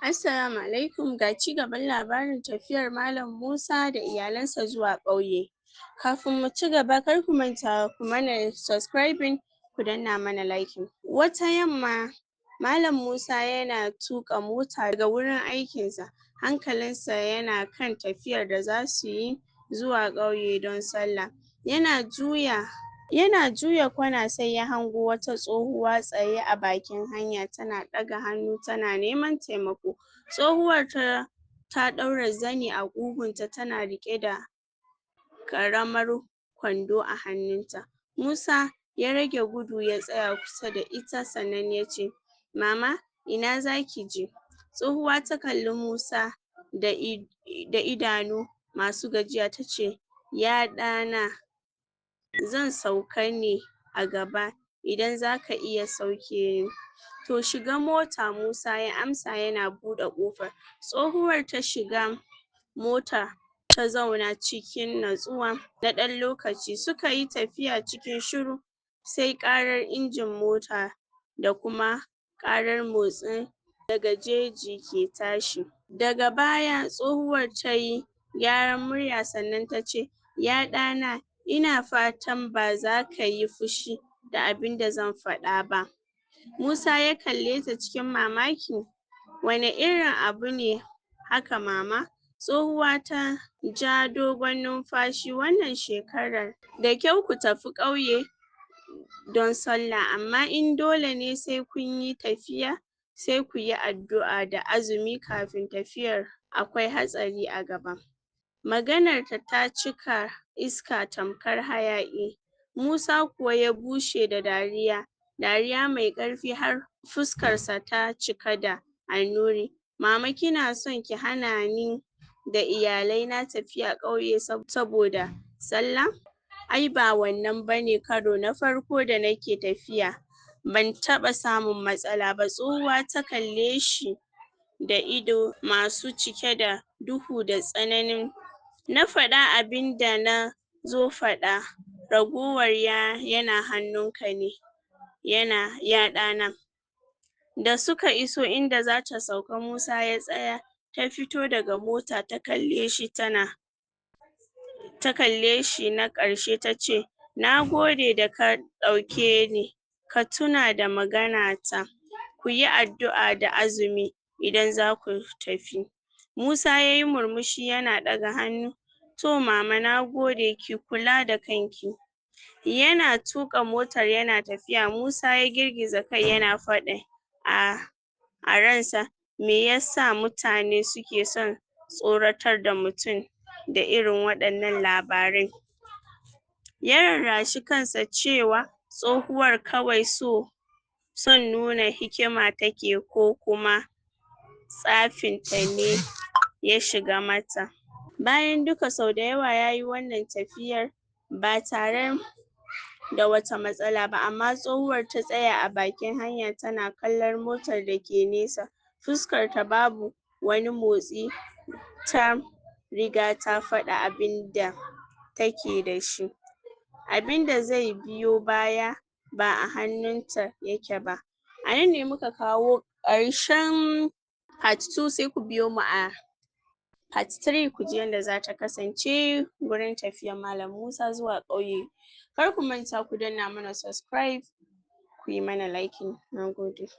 Assalamu alaikum, ga cigaban labarin tafiyar malam Musa da iyalan sa zuwa ƙauye. Kafin mu cigaba, kar ku manta ku mana subscribing, ku danna mana liking. Wata yamma, malam Musa yana tuƙa mota daga wurin aikin sa, hankalin sa yana kan tafiyar da zasu yi zuwa ƙauye don sallah. Yana juya yana juya kwana, sai ya hango wata tsohuwa tsaye a bakin hanya, tana ɗaga hannu tana neman taimako. Tsohuwar ta ɗaura zani a ƙugun ta, tana riƙe da ƙaramar kwando a hannun ta. Musa ya rage gudu, ya tsaya kusa da ita, sannan yace, "Mama, ina zaki je?" Tsohuwa ta kalli Musa da idanu masu gajiya, tace, "Ya ɗa na, zan sauka ne a gaba, idan zaka iya sauke ni." "To, shiga mota," Musa ya amsa, yana buɗe ƙofar. Tsohuwar ta shiga mota, ta zauna cikin natsuwa na ɗan lokaci. Suka yi tafiya cikin shiru, sai ƙarar injin mota da kuma ƙarar motsin daga jeji ke tashi. Daga baya tsohuwar tayi gyaran murya, sannan tace, "Ya ɗana, ina fatan ba zaka yi fushi da abinda zan faɗa ba." Musa ya kalle ta cikin mamaki. "Wane irin abu ne haka, mama?" Tsohuwa ta ja dogon numfashi. "Wannan shekarar da kyau ku tafi ƙauye don sallah, amma in dole ne sai kunyi tafiya, sai kuyi addu'a da azumi kafin tafiyar. Akwai hatsari a gaba." Maganar ta ta cika iska tamkar hayaƙi. Musa kuwa ya bushe da dariya, dariya mai ƙarfi, har fuskar sa ta cika da annuri. "Mama, kina son ki hana ni da iyalai na tafiya ƙauye saboda sallah? Ai ba wannan bane karo na farko da nake tafiya ban taɓa samun matsala ba." Tsohuwa ta kalle shi da ido masu cike da duhu da tsananin. "Na faɗa abinda na zo faɗa, ragowar yana hannun ka ne, yana ya ɗana." Da suka iso inda zata sauka, Musa ya tsaya. Ta fito daga mota, ta kalle shi tana ta kalle shi na ƙarshe, tace, "Na gode da ka ɗauke ni. Ka tuna da magana ta, kuyi addu'a da azumi idan zaku tafi." Musa yayi murmushi, yana ɗaga hannu. "To mama, na gode, ki kula da kanki." Yana tuƙa motar yana tafiya, Musa ya girgiza kai, yana faɗin a ransa, "Me yasa mutane suke son tsoratar da mutum da irin waɗannan labarai?" Ya rarrashi kansa cewa tsohuwar kawai son nuna hikima take, ko kuma tsafin ta ne ya shiga mata. Bayan duka, sau da yawa yayi wannan tafiyar ba tare da wata matsala ba, amma tsohuwar ta tsaya a bakin hanya, tana kallon motar da ke nesa, fuskar ta babu wani motsi. Ta riga ta faɗa abinda take da shi. Abinda zai biyo baya ba a hannun ta yake ba. A nan ne muka kawo ƙarshen part 2, sai ku biyo mu a part 3 ku ji yanda zata kasance wurin tafiyar malam Musa zuwa ƙauye. Kar ku manta ku danna mana subscribe, kuyi mana liking. Nagode.